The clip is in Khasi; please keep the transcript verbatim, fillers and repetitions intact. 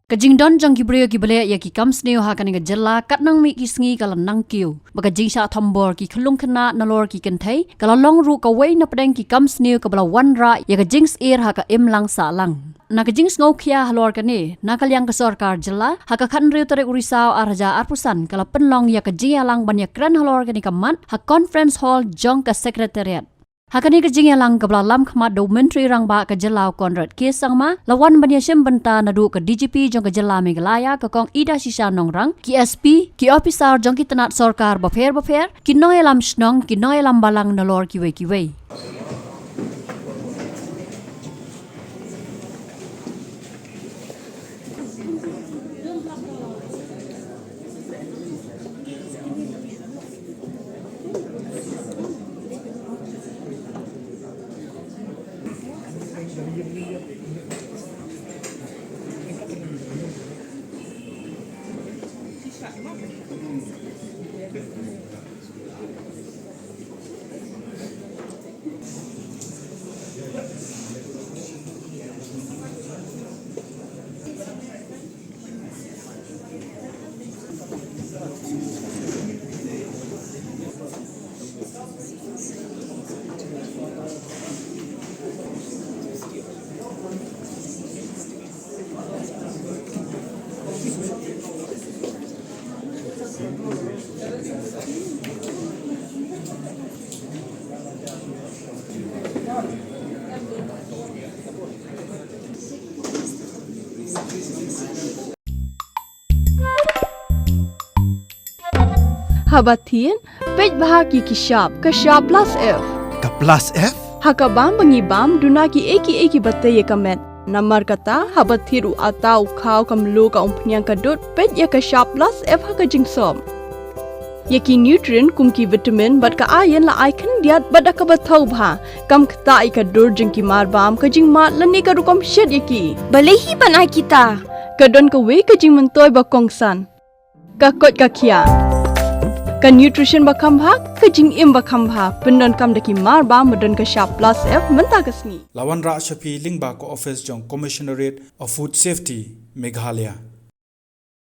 Ka jingdon jong ki briew kiba leh ïa ki kam sniew ha kane ka jylla katba nang mih ki sngi ka la nang kiew, bad ka jingshah thombor ki khyllung khynnah nalor ki kynthei ka la long ruh kawei na pdeng ki kam sniew kaba la wanrah ïa ka jingsyier ha ka imlang sahlang. Na ka jingsngewkhia halor kane, na ka liang ka sorkar jylla, ha ka khathynriew tarik u Risaw arhajar arphew san ka la pynlong ïa ka jingïalang ban ïakren halor kane ka mat ha Conference Hall jong ka Secretariat. Ha kane ka jingïalang kaba la lam khmat da u Myntri Rangbah ka jylla u Conrad K Sangma, la wan ban ïashim bynta naduh ka D G P jong ka jylla Meghalaya ka Kong Idashisha Nongrang, ki S P, ki ophisar jong ki tnat sorkar bapher bapher, ki nongïalam shnong, ki nongïalam balang nalor kiwei kiwei. Haba thied, peit bha ïa ki shap, ka shap plus F. Ka plus F? Ha ka bam ba ngi bam, duna kiei kiei kiba tei ïa ka met. Namar kata, haba thied u atta u khaw, ka mluh, ka umphniang, ka dud, peit ïa ka shap plus F ha ka jingsop. Ïa ki nutrient kum ki vitamin bad ka iron la ai khyndiat bad da kaba thaw bha. Kam ktah ïa ka dur jong ki marbam, ka jingmad lane ka rukom shet ïa ki. Balei hi ban ai kita? Ka don kawei ka jingmyntoi ba kongsan. Ka koit ka khiah. Ka nutrition ba kham bha, ka jingim ba kham bha. Pyndonkam da ki marbam ba don ka shap plus F mynta ka sngi. La wanrah sha phi lyngba ka office jong Commissionerate of Food Safety, Meghalaya.